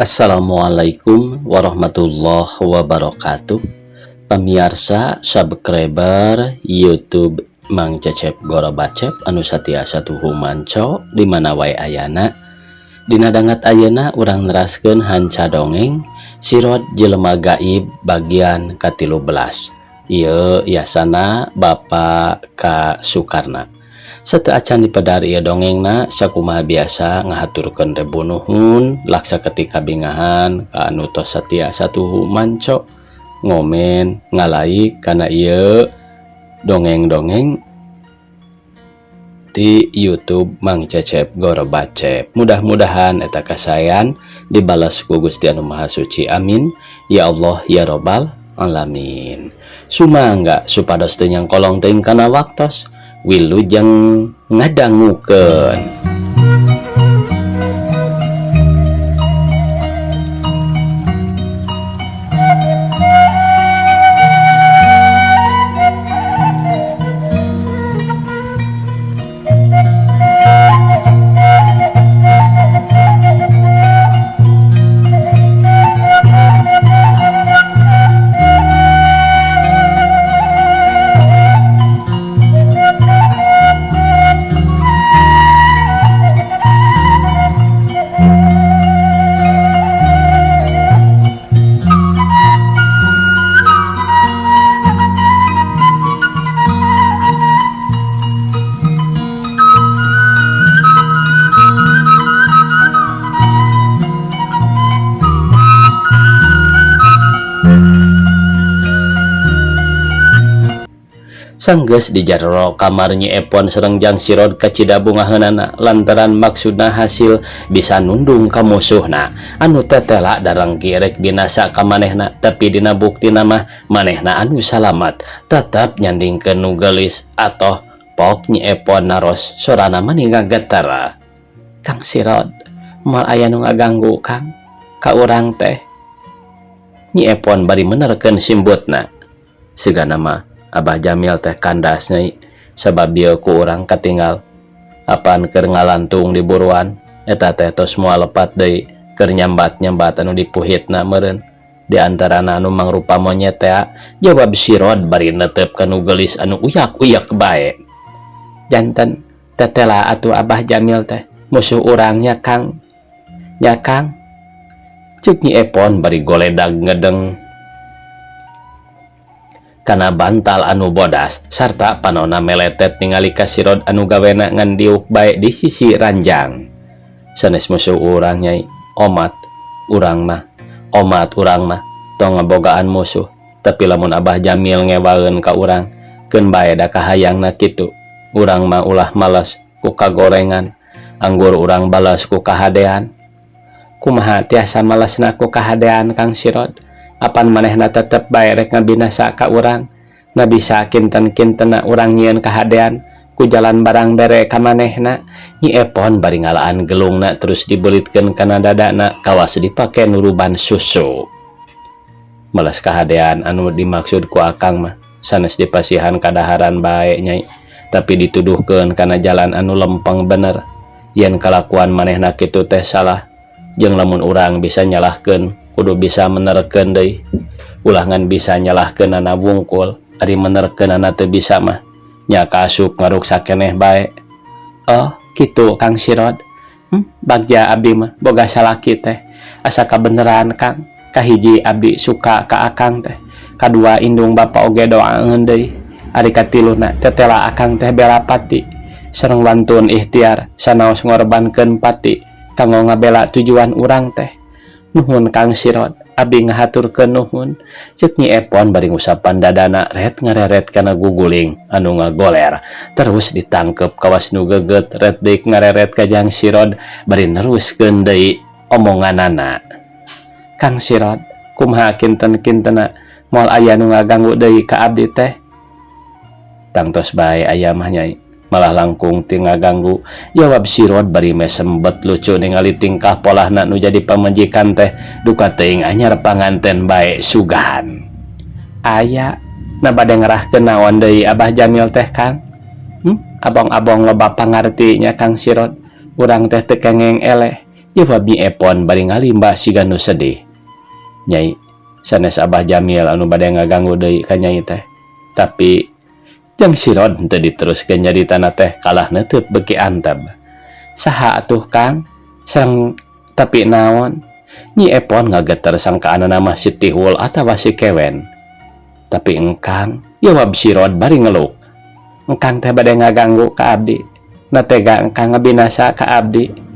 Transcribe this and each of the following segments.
Assalamualaikum warahmatullahi wabarakatuh. Pamiarsa subscriber YouTube Mang Cecep Gorobacep anu satiasa tuhu manco di mana wae ayana. Dina dangat ayeuna urang neraskeun hanca dongeng Sirot Jelema Gaib bagian ka-13. Ieu yasana Bapak K. Sukarna. Sateuacan dipedar ieu dongengna, sakumaha biasa ngahaturkeun rebu nuhun laksa ketika bingahan ka anu tos satia satuhu manco ngomen ngalaik kana ieu dongeng-dongeng di YouTube Mang Cecep Gorobacep. Mudah-mudahan eta kasaean dibalas ku Gusti Anu Maha Suci, amin ya Allah ya Robbal Alamin. Sumangga supados teu nyangkolong teuing kana waktos, wilujeng ngadangukeun. Sanggeus di jero kamar Nyi Epon sareng Jang Sirod kacida bungaheunana lantaran maksudna hasil bisa nundung ka musuhna anu tetela darangki rek binasa ka manehna, tapi dina buktina mah manehna anu salamat tetep nyandingkeun nu geulis atoh pok Nyi Epon naros sorana mani ngageter. Kang Sirod, moal aya nu ngaganggu Kang ka urang teh. Nyi Epon bari menerkeun simbutna. Sigana mah Abah Jamil teh kandas nyai, sabab ieu ku urang katinggal apan keur ngalantung di buruan eta teh tos moal lepat deui keur nyambat-nyambat anu dipuhitna meureun di antarana anu mangrupa monyet teh, jawab Sirod bari netep ka nu geulis anu uyak-uyak bae. Janten tetela atuh Abah Jamil teh musuh urang nya Kang, nya Kang, ceuk Nyi Epon bari goledag ngedeng kana bantal anu bodas sarta panona meletet ningali ka Sirod anu gawena ngan diuk bae di sisi ranjang. Sanes musuh urang nyai, omat urang mah, omat urang mah tong ngabogaan musuh, tapi lamun Abah Jamil ngewaeun ka urang keun bae da kahayangna kitu. Urang mah ulah malas ku kagorengan, anggur urang balas ku kahadean. Kumaha tiasa malasna ku kahadean Kang Sirod? Apan manehna tetep bae rek ngabinasa ka urang? Na bisa kinten-kintena urang nyieun kahadean ku jalan barang bere ka manehna. Nyi Epon bari ngalaan gelungna terus dibelitkeun kana dadana kawas dipake nuruban susu. Malas kahadean anu dimaksud ku akang mah sanes dipasihan kadaharan bae nyai, tapi dituduhkeun kana jalan anu lempeng bener. Yen kalakuan manehna kitu teh salah, jeung lamun urang bisa nyalahkeun kudu bisa menerkeun deui. Ulah ngan bisa nyalahkeunana wungkul, ari menerkeunana teu bisa mah nya kaasup ngaruksak keneh bae. Oh, kitu Kang Sirod. Bagja abdi mah boga salaki teh. Asa kabeneran Kang. Kahiji abdi suka ka akang teh. Kadua indung bapa oge doaeun deui. Ari katiluna tetela akang teh bela pati. Sareng wantun ikhtiar sanaos ngorbankeun pati kanggo ngabela tujuan urang teh. Nuhun Kang Sirod, abdi ngahaturkeun nuhun. Ceuk Nyi Epon bari ngusapan dadana ret ngareret kana guguling anu ngagoler. Terus ditangkep kawas nu geget ret deui ngareret ka Jang Sirod bari neruskeun deui omonganana. Kang Sirod, kumaha kinten-kintena moal aya nu ngaganggu deui ka abdi teh? Tangtos bae aya mah nyai, malah langkung ti ngaganggu, jawab Sirod bari mesembet lucu ningali tingkah polahna nu jadi pamajikan teh duka teuing anyar panganten bae sugan. Aya na bade ngerahkeun naon deui Abah Jamil teh Kang? Abong-abong loba pangarti nya Kang Sirod, urang teh teu kengeng eleh. Jawab Nyi Epon bari ngalimba siga nu sedih. Nyai, sanes Abah Jamil anu bade ngaganggu deui ka Nyai teh. Tapi jang Sirod henteu diteruskeun nyaritana teh kalah neuteub beuki anteb. Saha atuh Kang? Sareng tapi naon? Nyi Epon ngageter sangkaanana mah si Tihul atawa si Kewen. Tapi engkang, jawab Sirod bari ngeluk. Engkang teh bade ngaganggu ka abdi. Na tega engkang ngabinasa ka abdi.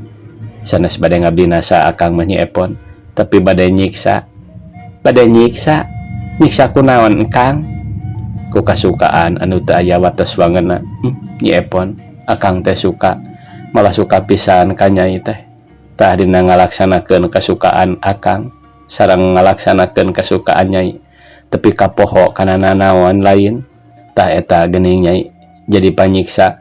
Sanes bade ngabinasa akang mah Nyi Epon, tapi bade nyiksa. Bade nyiksa? Nyiksa kunaon engkang? Ku kasukaan anu teu aya wates wangeunna. Nyi Epon, akang teh suka, malah suka pisan ka Nyai teh. Tah dina ngalaksanakeun kasukaan akang sareng ngalaksanakeun kasukaan Nyai. Tepi ka poho kana nanaon lain. Tah eta geuning Nyai jadi panyiksa.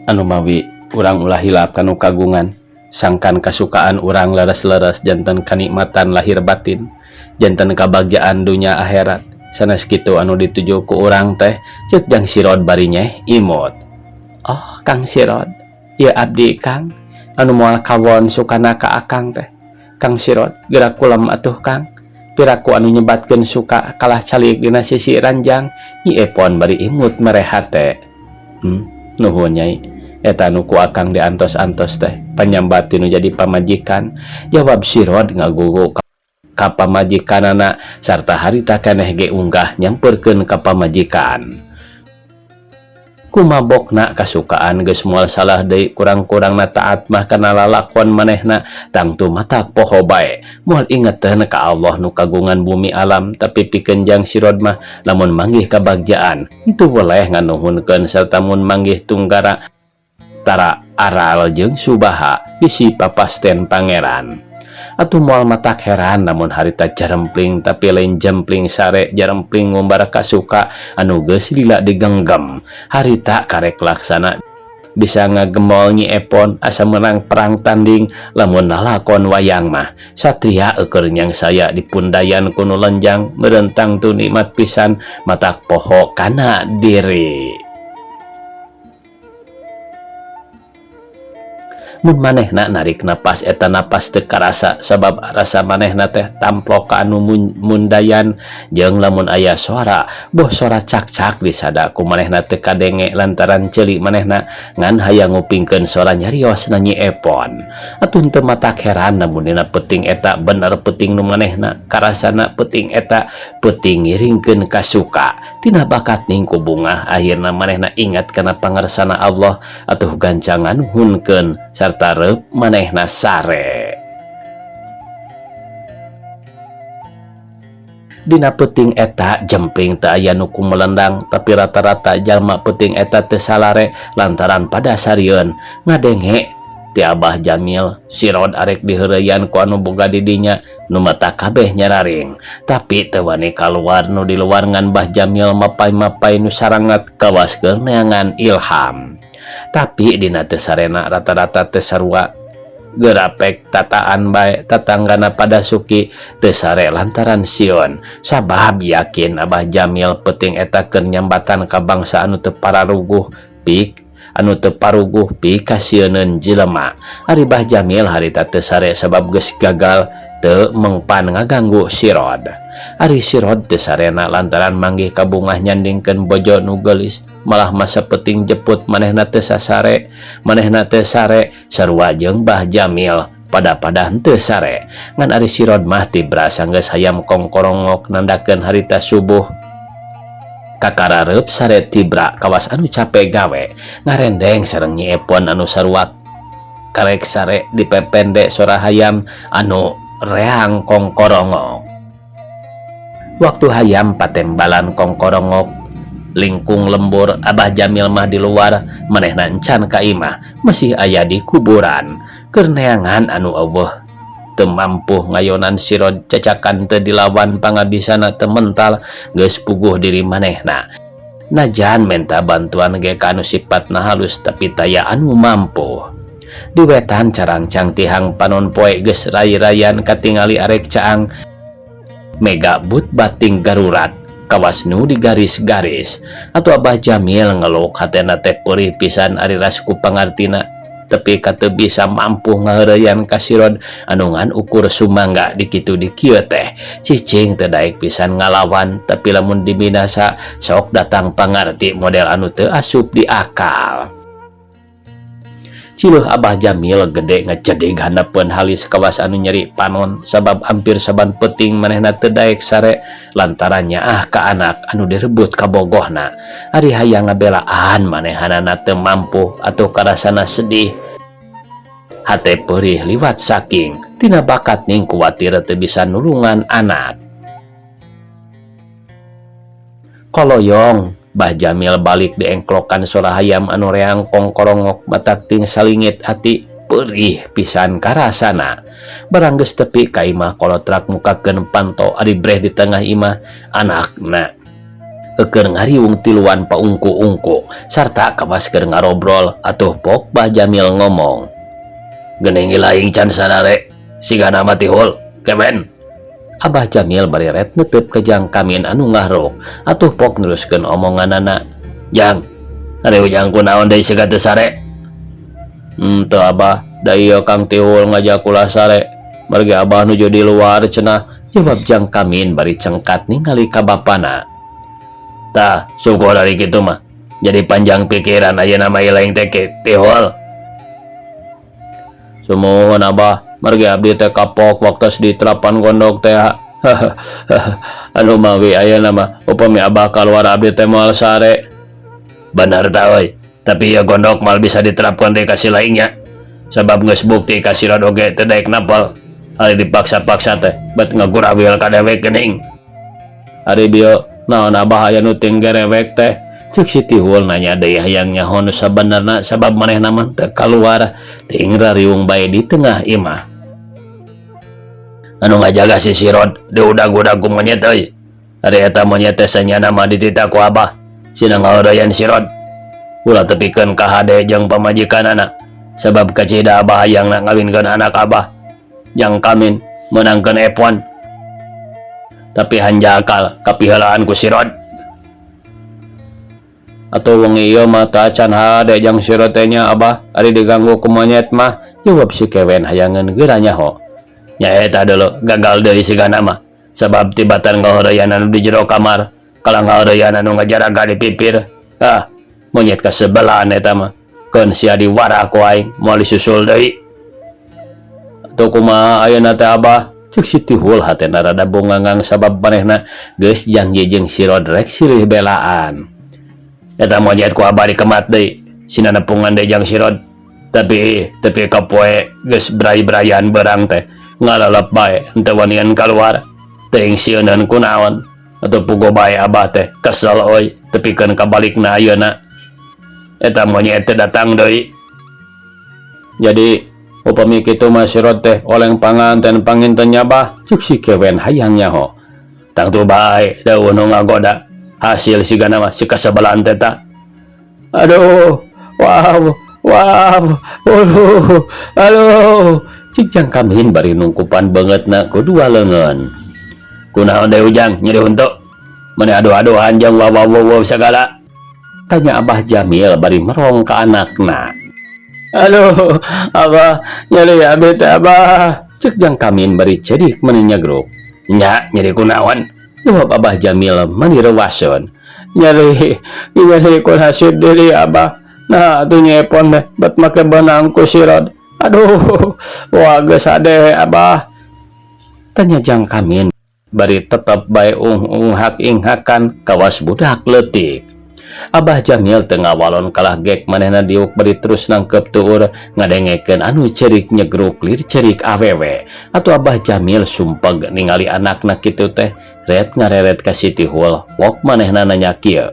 Anu mawi urang ulah hilap kanu kagungan. Sangkan kasukaan urang leres-leres janten kanikmatan lahir batin, janten kabagjaan dunya akhirat. Sanes kitu anu dituju ku urang teh, ceuk Jang Sirod bari nyeh imut. Oh, Kang Sirod, ieu abdi Kang anu moal kawon sukana ka akang teh. Kang Sirod, geura kulem atuh Kang. Piraku anu nyebatkeun suka kalah calik dina sisi ranjang. Nyi Epon bari imut mere hate. Nuhun Nyai. Eta nu ku akang diantos-antos teh panyambat tinu jadi pamajikan. Jawab Sirod ngagugu ka pamajikanana sarta harita keneh ge unggah nyamperkeun ka pamajikan. Kumabokna kasukaan geus moal salah deui, kurang-kurangna taat mah kana lalakon manehna tangtu matak poho bae moal ingeteun ka Allah nu kagungan bumi alam. Tapi pikeun Jang Sirod mah lamun manggih kabagjaan henteu weleh nganuhunkeun sarta mun manggih tunggara tara aral jeung subaha bisi papasten pangeran. Atuh moal matak heran lamun harita jarempling tapi lain jempling sare, jarempling ngumbar kasuka anu geus lila digenggam. Harita karek laksana bisa ngagemol Nyi Epon asa menang perang tanding lamun lalakon wayang mah. Satria eueur nyang saya dipundayan ku nu lenjang merentang tu nikmat pisan matak poho kana diri. Mun manehna narik napas eta napas teu karasa sabab rasa manehna teh tamplok ka anu mundayan jeung lamun aya sora boh sora cak-cak disada ku manehna teu kadenge lantaran ceuli manehna ngan hayang ngupingkeun sora nyarios na Nyi Epon. Atuh teu matak heran lamun dina peuting eta bener peuting nu manehna karasana peuting eta peuting ngiringkeun kasuka tina bakat ningku bungah. Akhirna manehna ingat kana pangersana Allah atuh gancangan hunkeun sarta reup manehna sare. Dina peuting eta jempling teu aya nu kumelendang tapi rata-rata jalma peuting eta teu salare lantaran pada sarieun ngadenge ti Abah Jamil Sirod arek diheureyan ku anu boga di dinya nu mata kabeh nyararing tapi teu wani kaluar nu di luar ngan Bah Jamil mapai-mapai nu sarangat kawas keur neangan ilham. Tapi dina teu sarena rata-rata teu sarua gerapek tataan bae tatanggana pada suki teu sare lantaran sieun sabab yakin Abah Jamil peuting eta keur nyambatan ka bangsa anu teu pararuguh pik anu teu paruguh pikasieuneun jelema. Ari Bah Jamil harita teu sare sabab geus gagal teu mengpan ngaganggu Sirod. Ari Sirod teu sarena lantaran manggih kabungah nyandingkeun bojo nu geulis malah masa peuting jeput manehna teu sasare manehna teu sare sarua jeung Bah Jamil pada-pada henteu sare. Ngan ari Sirod mah tibra sanggeus hayam kongkorongok nandakeun harita subuh. Kakarareup sare tibra kawas anu cape gawe ngarendeng sareng Nyi Epon anu sarua karek sare dipepende sora hayam anu reang kongkorongok. Waktu hayam patembalan kongkorongok lingkung lembur Abah Jamil mah di luar manehna encan ka imah masih aya di kuburan keur neangan anu eueuh teu mampu ngayonan Sirod cacakan teu dilawan pangabisana teu mental geus puguh diri manehna. Najan menta bantuan ge ka anu sipatna halus tapi taya anu mampu. Di wetan carangcang tihang panon poe geus rai-rayan katingali arek caang mega but bating garurat kawas nu di garis-garis. Atuh Abah Jamil ngeluk hatena teh peurih pisan ari ras ku pangartina. tepi ka teu bisa mampu ngaheureuyan ka Sirod anu ngan ukur sumangga di kitu di kieu teh. Cicing teu daek pisan ngalawan, tapi lamun dibinasa sok datang pangarti model anu teu asup di akal. Ciluh Abah Jamil gede ngecedig handapeun halis kawas anu nyeri panon sabab hampir saban peuting manehna teu daek sare lantaran nyaah ka anak anu direbut kabogohna. Ari hayang ngabelaan manehanana teu mampu atau karasana sedih. Hate perih liwat saking tina bakat ning kuwatir teu bisa nulungan anak. Koloyong Bah Jamil balik diengklokan sora hayam anu reang kongkorongok matak ting salingit hati perih pisan karasana. Barang geus tepi ka imah kolotrak mukakeun panto ari breh di tengah imah anakna keur ngariung tiluan paungku-ungku sarta kawas keur ngarobrol. Atuh pok Bah Jamil ngomong, "Geuning ilaing can sarare sigana mah Tihul Kewen." Abah Jamil bari ret netep ke Jang Kamin anu ngahruk. Atuh pok neruskeun omonganana, "Jang, ari Ujang kunaon deui siga teu sare?" "Henteu, Abah, da ieu Kang Tihul ngajak kula sare margi Abah nuju di luar cenah," jawab Jang Kamin bari cengkat ningali ka bapana. "Tah, syukur ari kitu mah. Jadi panjang pikiran ayeuna mah ilaing teh, Tihul." "Sumuhun, Abah, margi abdi teh kapok waktos diterapan gondok teh. Anu mawi ayeuna mah upami Abah kaluar abdi teh moal sare." "Bener ta euy, tapi ya gondok mal bisa diterapkan deui ka si laingnya. Sabab geus bukti ka si Rod oge teu daek napel. Ari dipaksa-paksa teh bet ngagurawil ka dewek geuning." "Ari bieu naon, Abah, aya nu ting gerewek teh?" cek si Tihul nanya deui hayang nyaho nu sabenerna sabab manehna mah teu kaluar ting rariung bae di tengah imah. "Anu ngajaga si Sirod diudag-udag ku monyet euy. Ari eta monyet teh sanyana mah dititah ku Abah sina ngaheureyan Sirod. Ulah tepikeun ka hade jeung pamajikanana sabab kacida Abah hayangna ngawinkeun anak Abah Jang Kamin meunangkeun Epon. Tapi hanjakal kapiheulaan ku Sirod." "Atau wengi ieu mah teu acan hade jang Sirod teh nya, Abah, ari diganggu ku monyet mah," jawab si Kewen hayangeun geura nyaho. "Nya eta deuleu gagal deui sigana mah sabab tibatan ngaheureyan anu di jero kamar kalah ngaheureyan anu ngajaraga di pipir. Ah, monyet kasebelan eta mah. Keun sia diwara ku aing moal disusul deui." "Atuh kumaha ayeuna teh, Abah?" cek si Tihul hatena rada bungangang sabab manehna geus janji jeung Sirod rek silih belaan. "Eta monyet ku Abah dikemat deui sina nepungan deui jang Sirod. Tapi tepi ka poe geus bray-brayan beurang teh ngalalap bae henteu wanian kaluar. Teuing sieuneun kunaon. Atuh puguh bae Abah teh kesel euy tepikeun ka balikna ayeuna. Eta monyet teh datang deui." "Jadi upami kitu mah Sirod teh oleng panganten panginten nya, Bah?" cek si Kewen hayang nyaho. "Tangtu bae da euweuh nu ngagoda. Hasil sigana mah si kasebelan teh ta. Aduh, wow, wow, aduh, aduh," cik Jang Kamin bari nungkupan beungeutna ku dua leungeun. "Kunaon deui, Ujang, nyeri huntu? Meni adu-aduhan jeung waw waw wow sagala?" tanya Abah Jamil bari merong ka anakna. "Aduh, Abah, nyeri abi teh, Abah," cek Jang Kamin bari cerik meni nyegruk. "Nya, nyeri kunaon?" jawab Abah Jamil meni rewaseun. "Nyeri, nyeri ku nasib diri, Abah. Nah, atuh nyepon deh, bet make benang ku Sirod. Aduh, wah geus hade, Abah?" tanya Jang Kamin bari tetep bae ung-unghak inghakan kawas budak leutik. Abah Jamil teu ngawalon kalah gek manehna diuk bari terus nangkep tuur ngadengekeun anu cerik nyegruk lir cerik awewe. Atuh Abah Jamil sumpeg ningali anakna kitu teh ret ngareret ka si Tihul wok manehna nanya kieu,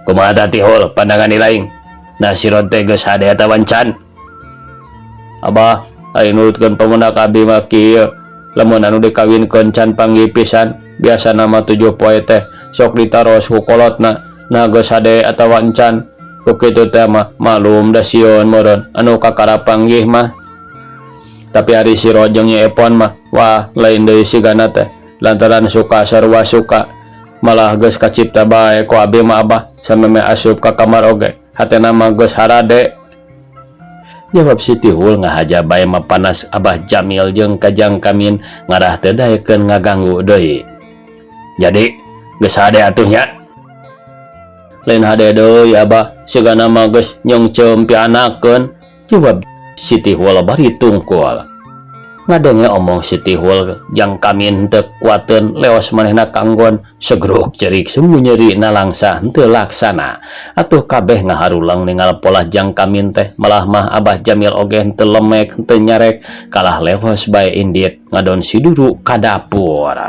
"Kumaha tah, Tihul, pandangan ilaing? Nah, Sirod teh geus hade atawa encan?" "Abah, ari nurutkeun pamundak abi mah kieu, lamun anu dikawinkeun can panggih pisan biasana mah 7 poe teh sok ditaros ku kolotna nah geus hade atawa encan. Ku kitu teh mah malum da sieun meureun anu kakara panggih mah. Tapi ari si Rod jeung Nyi Epon mah wah lain deui sigana teh lantaran suka sarua suka malah geus kacipta bae ku abi mah, Abah, sameme asup ka kamar oge hatena mah geus harade." Jawab si Tihul ngahaja bae mapanas Abah Jamil jeung ka Jang Kamin ngarah teu daekeun ngaganggu deui. Jadi geus hade atuh nya. Lain hade deui Abah, sigana mah geus nyeungceum pianakeun, jawab si Tihul bari tungkul. Ngadenge omong si Tihul, Jang Kamin teu kuateun leos manehna kanggon segruk cerik semu nyeri nalangsa henteu laksana. Atuh kabeh ngaharulang ningal polah Jang Kamin teh, malah mah Abah Jamil oge henteu lemek henteu nyarek kalah leos bae indit ngadon si duru ka dapur.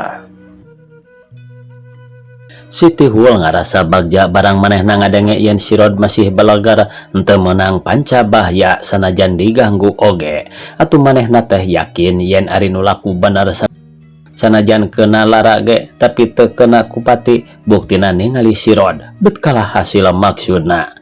Si Tihul ngarasa bagja barang manehna ngadenge yen si Rod masih belegar henteu meunang panca bahya sanajan diganggu oge. Atuh manehna teh yakin yen ari nu laku bener sanajan kena lara ge tapi teu kena kupati, buktina ningali si Rod bet kalah hasil maksudna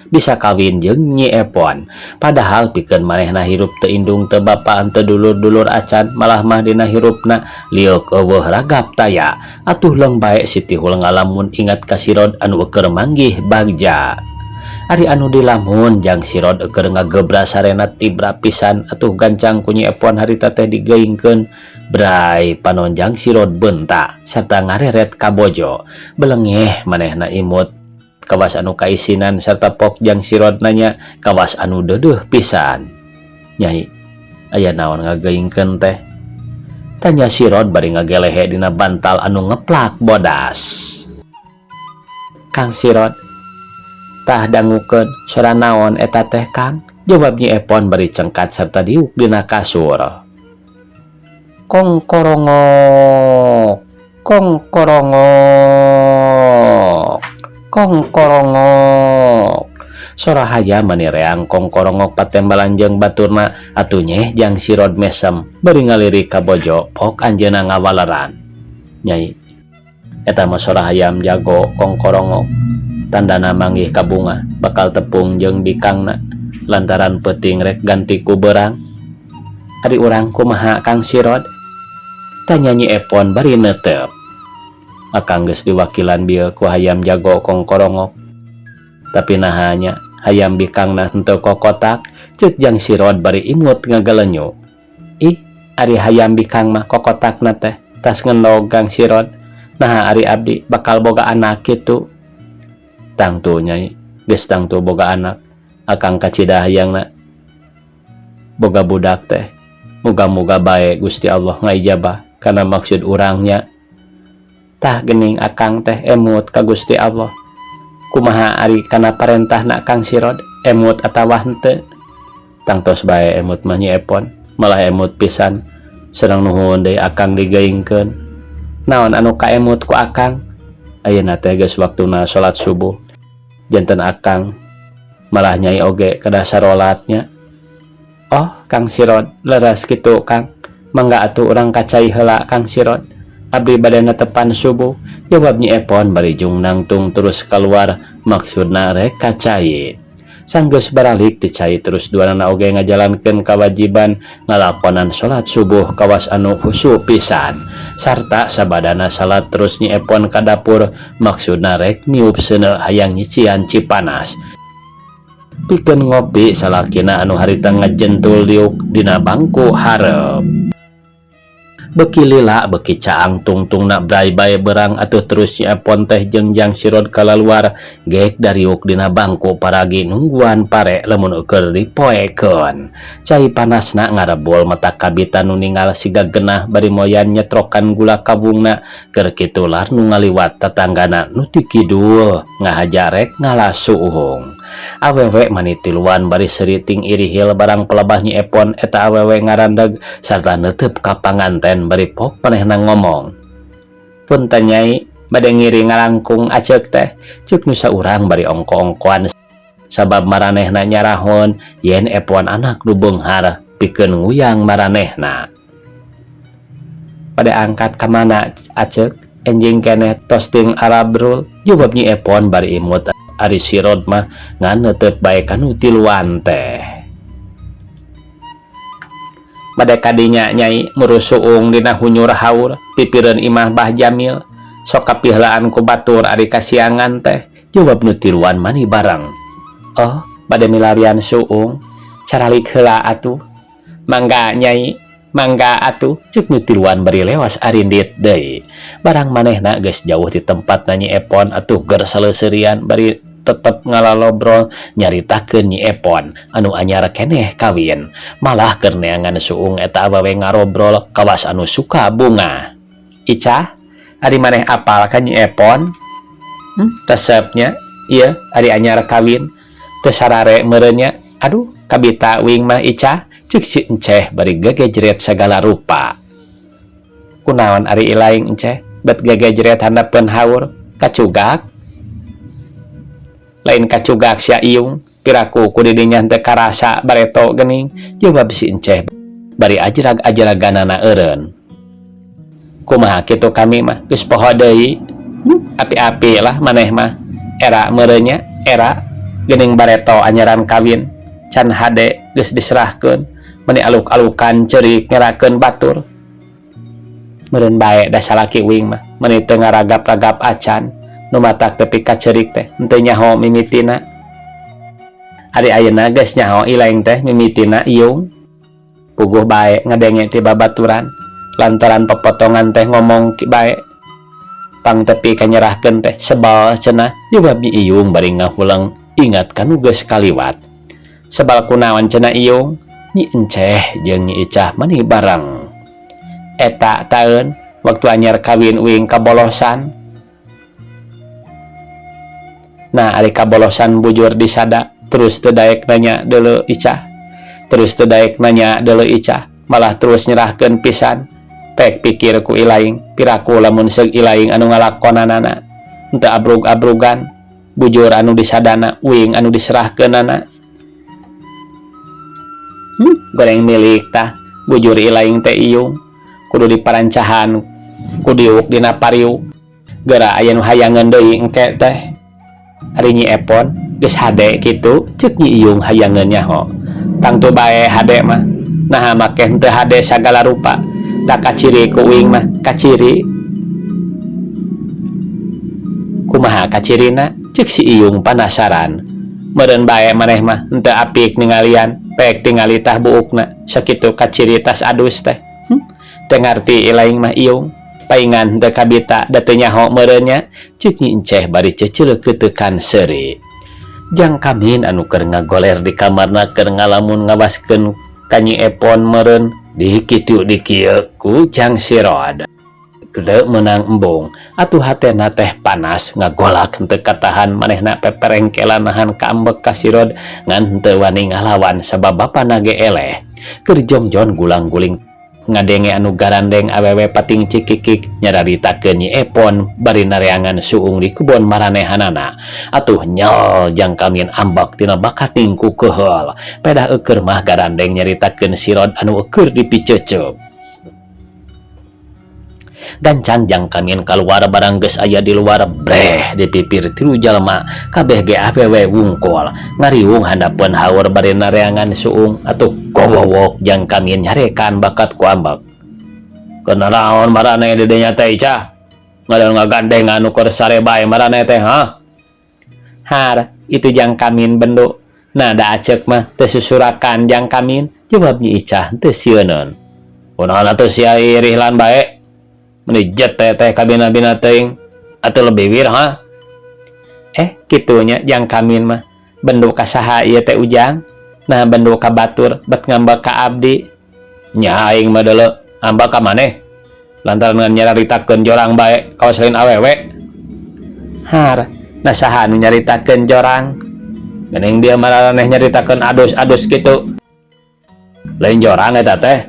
bisa kawin jeung Nyi Epon. Padahal pikeun manehna hirup teu indung teu bapa teu dulur-dulur acan, malah mah dina hirupna lieuk eueuh ragap taya. Atuh leung bae si Tihul ngalamun ingat ka si Rod anu keur manggih bagja. Ari anu dilamun jang si Rod keur ngagebra sarena tibra pisan. Atuh gancang ku Nyi Epon harita teh digeingkeun bray panon jang si Rod bentak sarta ngareret ka bojo. Belengeh manehna imut kawas anu kaisinan serta pok jang si Rod nanya kawas anu deudeuh pisan. Nyai, aya naon ngageingkeun teh? Tanya si Rod bari ngagelehe dina bantal anu ngeplak bodas. Kang Sirod, tah dangukeun sora naon eta teh Kang? Jawab Nyi Epon bari cengkat serta diuk dina kasur. Kong korongok, kong korongok, kong korongok. Sora hayam mani reang kong korongok patembalan jeung baturna. Atuh nyeh jang si Rod mesem bari ngalirik ka bojo pok anjeunna ngawaleran. Nyai, eta mah sora hayam jago kong korongok, tandana manggih kabunga bakal tepung jeung bikangna lantaran peuting rek ganti ku beurang. Ari urang kumaha Kang Sirod? Tanya Nyi Epon bari neuteup. Akang geus diwakilan bieu ku hayam jago kong korongok, tapi naha nya hayam bikangna henteu kokotak? Ceuk Jang Sirod bari imut ngagalenyu. Ih, ari hayam bikang mah kokotakna teh tas ngendog Kang Sirod. Naha ari abdi bakal boga anak kitu? Tangtu Nyai, geus tangtu boga anak. Akang kacida hayangna boga budak teh. Muga-muga bae Gusti Allah ngaijabah kana maksud urangnya. Tah gening akang teh emut ka Gusti Allah. Kumaha ari kana parentahna Kang Sirod, emut atawa henteu? Tangtos bae emut mah Nyi Epon, malah emut pisan. Sareng nuhun deui akang digeingkeun. Naon anu kaemut ku akang? Ayeuna teh geus waktuna salat subuh, janten akang malah Nyai oge kedah sarolatnya. Oh Kang Sirod, leres kitu Kang. Mangga atuh urang ka cai heula Kang Sirod, abdi bade netepan subuh, jawab Nyi Epon bari jung nangtung terus keluar maksudna rek ka cai. Sanggeus baralik ti cai terus duanana oge ngajalankeun kawajiban ngalakonan salat subuh kawas anu husu pisan sarta sabadana salat terus Nyi Epon ka dapur maksudna rek niup seuneu hayang nyician Cipanas pikeun ngopi salakina anu harita ngajentul diuk dina bangku hareup. Beki lila beki caang tungtungna bray bae berang. Atuh terus Nyi Epon teh jeung Jang Sirod kalaluar gek dariuk dina bangku paragi nungguan pare lamun eueur dipoekeun. Cai panasna ngarebul mata kabitan nu ningal siga genah bari moyan nyetrokan gula kawungna. Keur kitu lar nu ngaliwat tatanggana nu ti kidul ngahaja rek ngala suuhung. Awewe mani tiluan bari seuri ting irihil barang pelebah Nyi Epon. Eta awewe ngarandeg sarta neuteup ka panganten bari pok manehna ngomong. Punten Nyai, bade ngiring ngalangkung aceuk teh, ceuk nu saurang bari ongko-ongkoan sabab maranehna nyarahon yen Epon anak nu beunghar pikeun nguyang maranehna. Bade angkat ka mana aceuk? Enjing keneh tosting arabrul, jawab Nyi Epon bari imut. Ari Sirod mah ngan neuteup bae kanu tiluan teh. Bade kadinya Nyai, murus suung dina hunyur haur pipireun imah Bah Jamil, sok kapiheulaan ku batur ari kasiangan teh, jawab nu tiluan mani bareng. Oh, bade milarian suung. Caralik heula atuh. Mangga Nyai, mangga atuh, cek nu tiluan bari lewas arindit deui. Barang manehna geus jauh ti tempat Nyi Epon atuh ger saleseurian bari tetep ngalalobrol nyaritakeun Nyi Epon anu anyar keneh kawin. Malah keur neangan suung eta awewe ngarobrol kawas anu suka bunga. Icah, ari maneh apal ka Nyi Epon? Resep nya, ieu ari anyar kawin teu sarare meureun nya. Aduh, kabita uing mah Icah, cek si Enceh bari gagejret sagala rupa. Kunaon ari ilaing Enceh bet gagejret handapeun haur kacugak? Lain kacugak sia Iyung, piraku ku didinya teu karasa bareto geuning, jawab si Enceh bari ajrag-ajraganana eureun. Kumaha kitu kami mah geus poho deui. Api-api lah maneh mah. Era meureun nya, era geuning bareto anyaran kawin can hade geus diserahkeun meni aluk-alukan ceurik ngerakeun batur. Meureun bae da salaki uing mah meni teu ngaragap-ragap acan nu matak tepi ka ceurik teh henteu nyaho mimitina. Ari ayeuna geus nyaho ilaing teh mimitina Iyung. Puguh bae ngadenge ti babaturan lantaran pepotongan teh ngomong bae pang tepi ka nyerahkeun teh sebal cenah, jawab Nyi Iyung bari ngahuleng ingat ka nu geus kaliwat. Sebal kunaon cenah Iyung? Nyi Enceh jeung Nyi Icah mani bareng. Eta taeun waktu anyar kawin uing kabolosan. Nah, ari kabolosan bujur disada terus teu daek nanya deuleu Icah. Terus teu daek nanya deuleu Icah, malah terus nyerahkeun pisan. Pek pikir ku ilaing, piraku lamun seug ilaing anu ngalakonanana. Henteu abrug-abrugan, bujur anu disadana, uing anu diserahkeunana. Goreng milik tah, bujur ilaing teh Iyung. Kudu diparancahan, ku diuk dina pariuk. Geura aya nu hayangeun deui engke teh. Ari Nyi Epon geus hade kitu, ceuk Nyi Iyung hayangeun nyaho. Tangtu bae hade mah. Naha make henteu hade sagala rupa. Da kaciri ku uing mah, kaciri. Kumaha kacirina? Ceuk si Iyung panasaran. Meureun bae maneh mah henteu apik ningalian, pek tingali tah buukna, sakitu kaciri tas adus teh. Teu ngarti ilaing mah Iyung. Paingan henteu kabita da teu nyaho meureun nya, ceuk Nyi Enceh bari ceceuleuh keutekan seuri. Jang Kamin anu keur ngagoler di kamarna keur ngalamun ngawaskeun ka Nyi Epon meureun di kitu di kieu ku Jang Sirod. Teu meunang embung, atuh hatena teh panas ngagolak henteu katahan manehna peperengkelan nahan kaambek ka Sirod ngan henteu wani ngalawan sabab bapana ge eleh. Keur jongjon gulang-guling ngadenge anu garandeng awewe pating cikikik nyararitakeun Nyi Epon bari nareangan suung di kebon maranehanana. Atuh nyel Jang Kamin ambek tina bakating ku keheul. Pedah eukeur mah garandeng nyaritakeun Sirod anu eukeur dipiceuceup. Gancang Jang Kamin kaluar barang geus aya di luar breh di pipir tilu jalma kabeh ge awewe wungkul ngariung handapeun haur bari nareangan suung. Atuh gowowok Jang Kamin nyarekan bakat ku ambek. Kenanaon maraneh di dinya teh Icah? Ngadal ngagandeng anu keur sare bae maraneh teh ha? Har, itu Jang Kamin bendo. Nah da aceuk mah teu susurakan Jang Kamin, jawab Nyi Icah teu sieuneun. Kunaon atuh sia rihlan bae? Meni jet teh teh kabina-bina teuing atuh lebih wir ha? Kitunya Jang Kamin mah. Bendo ka saha ieu teh Ujang? Nah bendo ka batur bet ngambek ka abdi. Nya aing mah deuleu ambek ka maneh. Lantaran ngan nyararitakeun jorang bae kawas lain awewe. Har, nah saha anu nyaritakeun jorang? Geuning dia maraneh nyaritakeun adus-adus kitu. Lain jorang eta teh.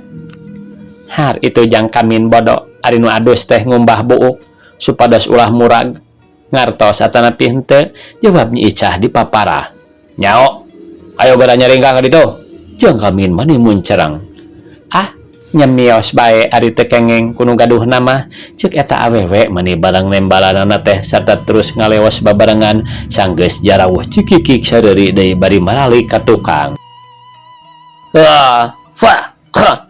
Har, itu Jang Kamin bodoh. Ari nu adus teh ngumbah buuk supados ulah murag. Ngartos atanapi henteu, jawab Nyi Icah dipaparah. Nyao, ayo gara nyaringkah ka ditu. Jang Kamin mani muncereng. Ah, nyemios bae ari teu kengeng ku nu gaduhna mah, ceuk eta awewe mani barang nembalanana teh sarta terus ngalewas babarengan sanggeus jarawuh cikikik sareuri deui bari maralik ka tukang. Ah, fa, ha.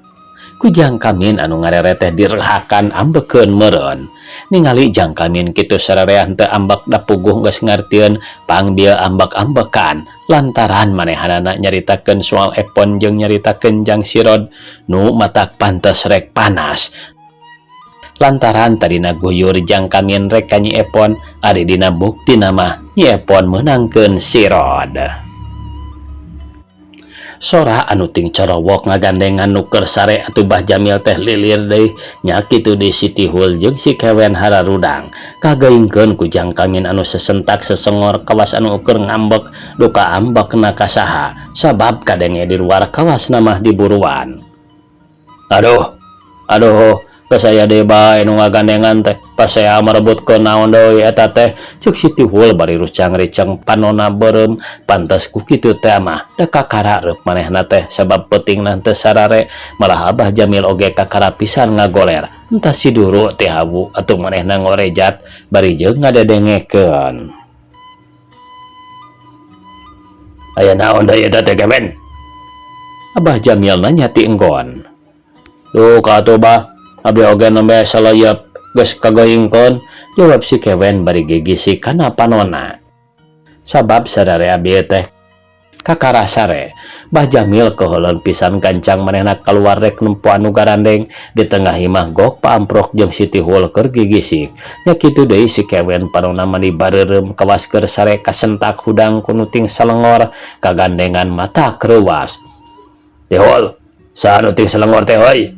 Ku Jang Kamin anu ngarere teh direhakan ambekeun meureun. Ningali Jang Kamin kitu sararea henteu ambek da puguh geus ngartieun pang bieu ambek-ambekan lantaran manehanana nyaritakeun soal Epon jeung nyaritakeun jang Sirod nu matak pantes rek panas. Lantaran tadina guyur Jang Kamin rek ka Nyi Epon ari dina buktina mah Nyi Epon meunangkeun Sirod. Sora anu ting corowok ngagandengan nu keur sare atuh Bah Jamil teh lilir deui nya kitu di Siti Hul jeung si Kewen hararudang kageuingkeun ku Jang Kamin anu sesentak sesengor kawas anu keur ngambek duka ambekna ka saha sabab kadenge di luar kawasna mah diburuan. Aduh, aduh, geus aya deui bae nu ngagandengan teh pasea merebutkeun naon deui eta teh ceuk Siti Hul bari rucang-riceng panona beureum pantes ku kitu teh mah da kakara reup manehna teh sabab peutingna teu sarare malah Abah Jamil oge kakara pisan ngagoler entah si duru teh hawu atuh manehna ngorejat bari jeung ngadedengekeun. Aya naon deui eta teh Kewen? Abah Jamil nanya ti enggon. Duh ka atuh Bah, abdi oge nembe saleuyeub geus kageuingkeun, jawab si Kewen bari gigisi kana panona. Sabab sarare abdi teh kakara sare. Bah Jamil keuheuleun pisan gancang manehna kaluar rek nempo anu garandeng di tengah imah gok paamprok jeung Siti Hul keur gigisik. Nya kitu deui si Kewen panona mani bareureum kawas keur sare kasentak hudang ku nu ting salengor kagandengan mata kreuwas. Tihul, saha nu ting salengor teh heuy?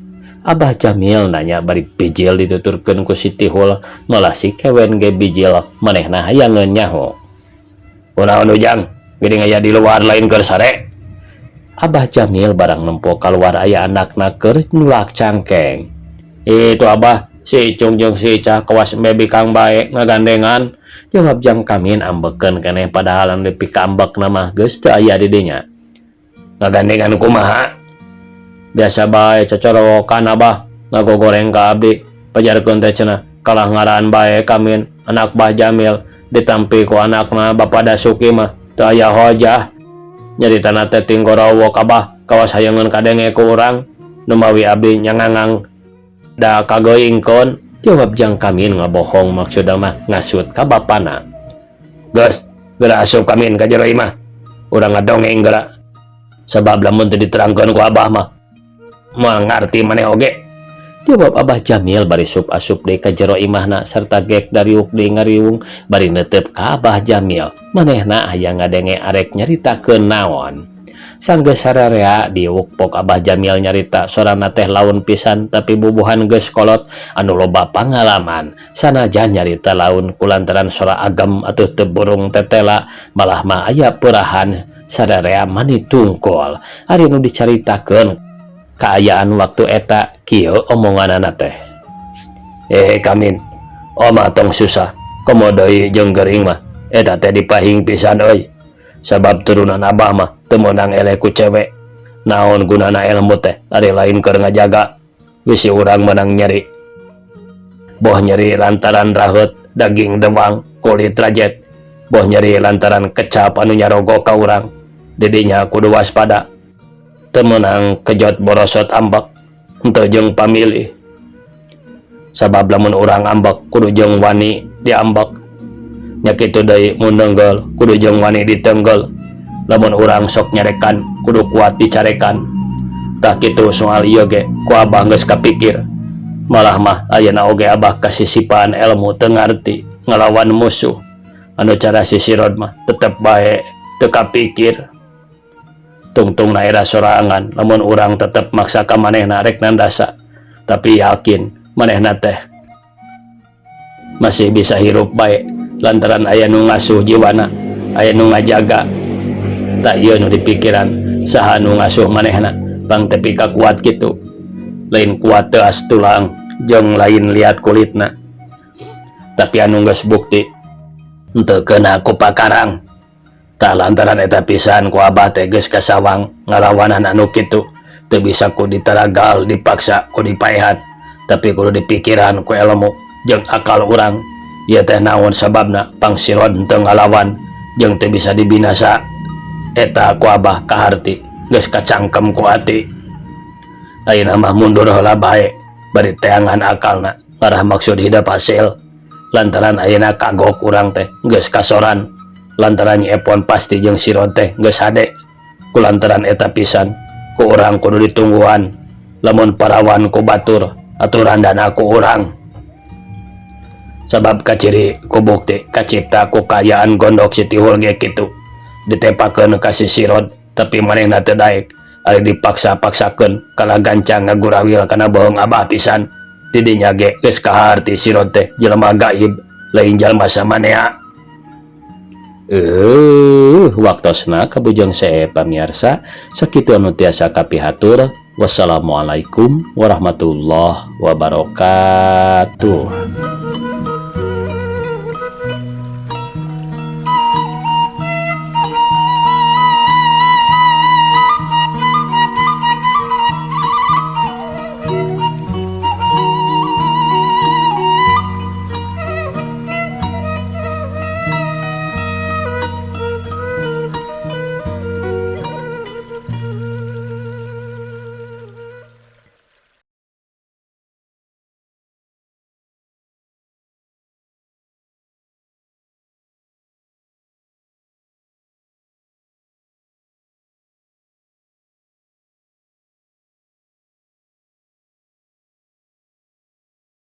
Abah Jamil nanya bari bijil dituturkeun ku Siti Hul malah si Kewen ge bijil manehna hayangeun nyaho. Kunaon Ujang? Geuning aya di luar lain keur sare. Abah Jamil barang nempo kaluar aya anakna keur nyulak cangkeng. Itu Abah, si Icung jeung si Icah kawas embe bikang bae ngagandengan. Jawab Jang Kamin ambekeun keneh padahal anu dipikambekna mah geus teu aya di dinya. Ngagandengan kumaha? Biasa bae cocorowokan Abah ngagogoreng ka abdi pajarkeun teh cenah kalah ngaran bae Kamin anak Bah Jamil ditampi ku anakna Bapa Dasuki mah teu aya hojah. Nyaritana teh ting gorowok Abah kawas hayangeun kadenge ku urang numawi abdi nyangangang da kageuingkeun. Jawab Jang Kamin ngabohong maksudna mah ngasut ka bapana. Geus geura asup Kamin ka jero imah urang ngadongeng geura sabab lamun teu diterangkeun ku Abah mah moal ngarti maneh oge. Jawab Abah Jamil bari sup asup deui ka jero imahna sarta gek dariuk deui ngariung bari neuteup ka Abah Jamil manehna hayang ngadenge arek nyaritakeun naon. Sanggeus sararea diuk pok Abah Jamil nyarita sorana teh laun pisan tapi bubuhan geus kolot anu loba pangalaman sanajan nyarita laun kulantaran sora agem atuh teu burung tetela malah mah aya peurahan sararea mani tungkol ari nu dicaritakeun kaayaan waktu eta kieu omonganana teh. Kamin, omah tong susah komo deui jeung gering mah eta teh dipahing pisan euy sabab turunan Abah mah teu meunang eleh ku cewe. Naon gunana ilmu teh ari lain keur ngajaga bisi urang meunang nyeri boh nyeri lantaran raheut daging dewang kulit rajet boh nyeri lantaran kecap anu nyarogo ka urang didinya kudu waspada teu meunang kejot borosot ambek henteu jeung pamilih sabab lamun urang ambek kudu jeung wani diambek nya kitu deui mun neunggeul kudu jeung wani ditenggel lamun urang sok nyarekan kudu kuat dicarekan tah kitu soal ieu ge ku Abah geus kapikir malah mah ayeuna oge Abah kasisipan ilmu teu ngarti ngalawan musuh anu cara si Sirod mah tetep bae teu kapikir tungtung na era sorangan lamun urang tetep maksa ka manehna rek nandasa tapi yakin manehna teh masih bisa hirup bae lantaran aya nu ngasuh jiwana aya nu ngajaga tak ieu nu dipikiran saha nu ngasuh manehna pang tepi ka kuat kitu lain kuat teuas tulang jeung lain liat kulitna tapi anu geus bukti henteu keuna ku pakarang. Tah lantaran eta pisan ku Abah teh geus kasawang ngalawanan anu kitu teu bisa ku ditaragal dipaksa ku dipaehan tapi kudu dipikiran ku ilmu jeung akal urang ieu teh naon sababna pang Sirod teu ngalawan jeung teu bisa dibinasa eta ku Abah kaharti geus kacangkem ku ati. Ayeuna mah mundur heula bae bari teangan akalna ngarah maksud hidep hasil lantaran ayeuna kagok urang teh geus kasoran lantaran Nyi Epon pasti jeung si Rod teh geus hade kulantaran eta pisan ku urang kudu ditungguan lamun parawan ku batur aturan dan aku urang sabab kaciri ku bukti kacipta ku kaayaan gondok si Tihul ge kitu ditepakeun ka si Sirod tapi manehna teu daek ari dipaksa-paksakeun kalah gancang ngagurawil kana bohong abah pisan didinya ge geus kaharti Sirod teh jelema gaib lain jalma samanea. Waktosna kabujeng see pamiarsa, sakitu anu tiasa kapihatur. Wassalamualaikum warahmatullahi wabarakatuh.